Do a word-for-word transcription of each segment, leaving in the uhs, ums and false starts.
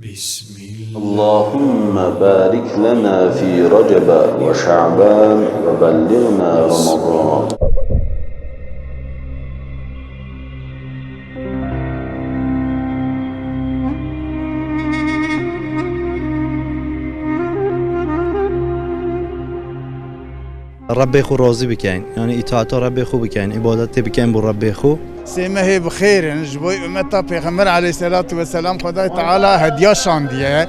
بسم الله. اللهم بارك لنا في رجب وشعبان وبلغنا رمضان. Rebbê xwe razî bikeyn, yanî îtaeta Rebbê xwe bikeyn, îbadetê bikeyn bo Rebbê xwe. Sê mehê bi xêr in, ji bo ummeta Pêxember aleyhisselatu vesselam Xwedayê Teala hediya şandiye.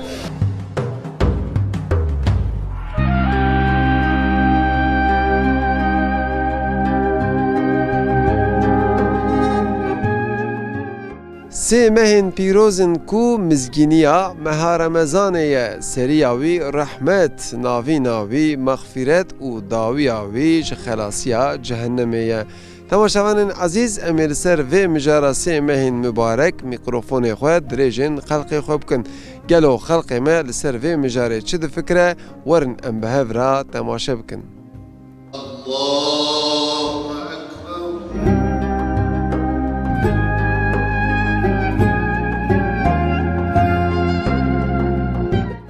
Sê mehên pîroz in ku mizgîniya meha Remezanê ye, seriya wî rehmet, navîna wî mexfîret û dawiya wî ji xelasiya cehennemê ye. Temaşevanên ezîz, em ê li ser vê mijara sê mehên mibarek mîkrofonê xwe dirêjên xelqê xwe bikin. Gelo xelqê me li ser vê mijarê çi difikire? Werin em bi hev re temaşe bikin. Allahu Ekber.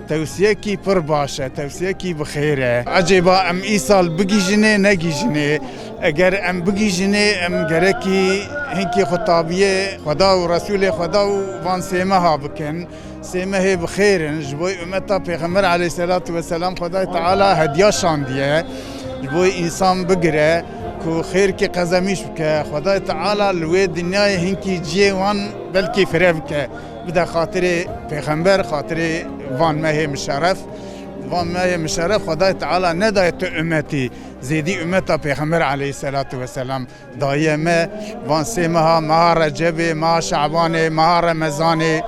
Tewsiyekî pir baş e, tewsiyekî bi xêr e. Ecêba em îsal bigihîjinê, negihîjinê? Eger em bigihîjinê, em gerekî hinkî xutabiyê Xweda û Resûlê Xweda û van sê meha bikin. Sê mehê bi xêr in, ji bo ummeta Pêxember aleyhisselatu vesselam Xwedayê Teala hediya şandiye, ji bo însan bigire ku xêrkê qezemîş bike. Xwedayê Teala li wê dinyayê hinkî cihê wan belkî fireh bike, bide xatirê Pêxember, xatirê van mehê mişeref. Van mehê mişeref Xwedayê Teala nedaye tu ummetî, zêdî ummeta Pêxember aleyhisselatu vesselam. Daye me van sê meha, meha Recebê, meha Şabanê, meha Remezanê,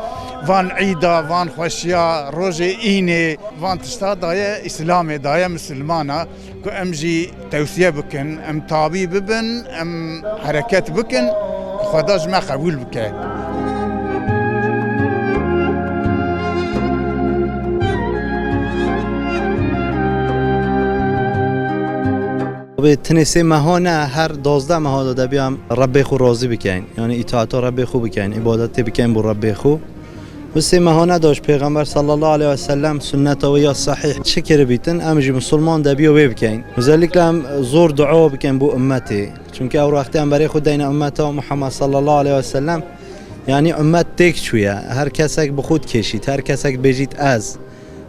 van îda, van xweşiya, rojê înê, van tişta daye Îslamê, daye misilmana ku em jî tewsiye bikin, em tabî bibin, em hereket bikin, ku Xweda ji me qebûl bike. Bi tenê sê meha ne, her dozdeh meha de debiya em Rebbê xwe razî bikeyn. Yanî îtaeta Rebbê xwe bikeyn, îbadetê bikeyn bo Rebbê xwe. Bi sê meha ne de ji Pêxember sallallahu aleyhi ve sellem sunneta wê ya sahîh çi kiribîtin, em jî misilman debiya wê bikeyn. Özellikle em zor dua bikeyn bo ummetê. Çunke ew wextê em berê xwe deyne ummeta Muhammed sallallahu aleyhi ve sellem, yanî ummet têk çûye. Her kesek bi xwe dikêşît, her kesek dibêjît ez.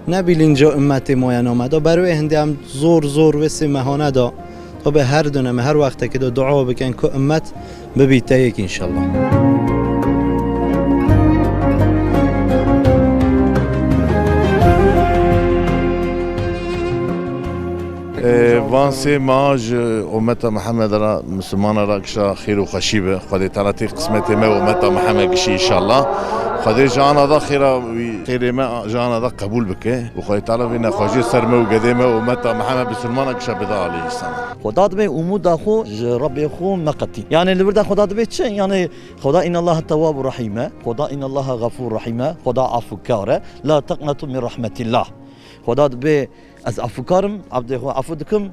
Ne bîlînca ummetê maye name de. Ber wê hindê em zor zor wê sê mehane de, tabi her döneme, her wextekê de dua bikin ku ummet bibîte yek înşallah. Ee, van sê meha ji ummeta Mihemed re, misilmana re gişa xêr û xweşî be. Xwedê Teala tê qismetê me û ummeta Mihemed gişî înşallah. Xwedê ji ana da xêra wî, xêrê me ji ana da qebûl bike. Û Xwedê Teala vê nexweşiyê ser me û gedê me û ummeta Mihemed misilmana gişa bida alî însan. Xweda dibê umûda xwe ji Rebbê xwe meqetî. Yanî li vir de Xweda dibê çi? Yanî Xweda înallaha tewwab û rahîm e. Xweda înallaha xefûr rahîm e. Xweda afûkar e. La teqnetu min rahmetillah. Xweda dibê ez afûkar im, ebdê xwe afû dikim.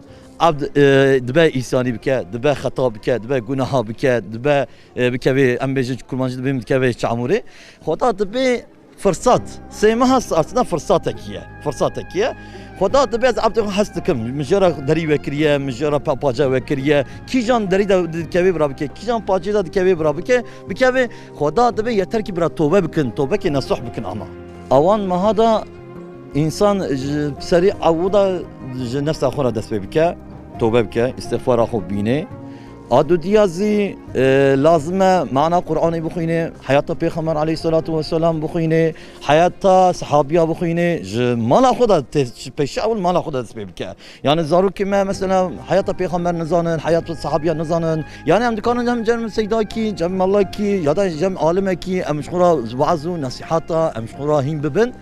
Ebd, e, dibe îsyanî bike, dibe xeta bike, dibe gunaha bike, dibe, e, bikevê, em bêjin kurmancî dibê min dikevê çamûrê. Xweda dibê firsat, sê meha aslında firsatekî ye. Firsatekî ye. Xweda dibê ez ebdê xwe hez dikim. Min jê re derî vekiriye, min jê re pa-, pace vekiriye. Kîjan derî de dikevê bira bike, kîjan pacê de dikevê bira bike, bikevê. Xweda dibê yeter ki bira tobe bikin, tobekê nesuh bikin ama. Awan meha de însan ji serî ewû de ji nefsa xwe re dest pê bike, tobe bike, îstixfara xwe bîne. A dudiya zî, e, lazim e mana Qur'anê bixwîne, heyata Pêxember aleyhisselatu vesselam bixwîne, heyata sehabiya bixwîne, ji mala xwe de te-, ji pêşa ewil mala xwe de dest pê bike. Yanî zarokê me mesela heyata Pêxember nizanin, heyata sehabiya nizanin. Yanî em dikarin hem cem seydakî, cem melekî ya da cem alimekî em ji xwe re waaz û nesîhata em ji xwe re hîn bibin.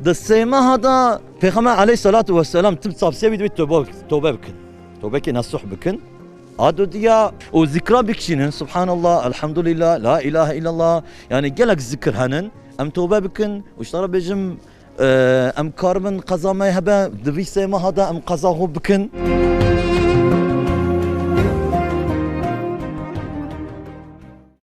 Di sê meha de Pêxember aleyhisselatu vesselam tim sapsê wî dibê tobe, tobe bikin. Tobekê nesuh bikin. A dudiya û zikra bikişînin. Subhanallah, elhamdülillah, la ilahe illallah. Yanî gelek zikir henin. Em tobe bikin û ji te re bêjim, e, em karibin qeza me hebe, di vî sê meha de em qeza xwe bikin.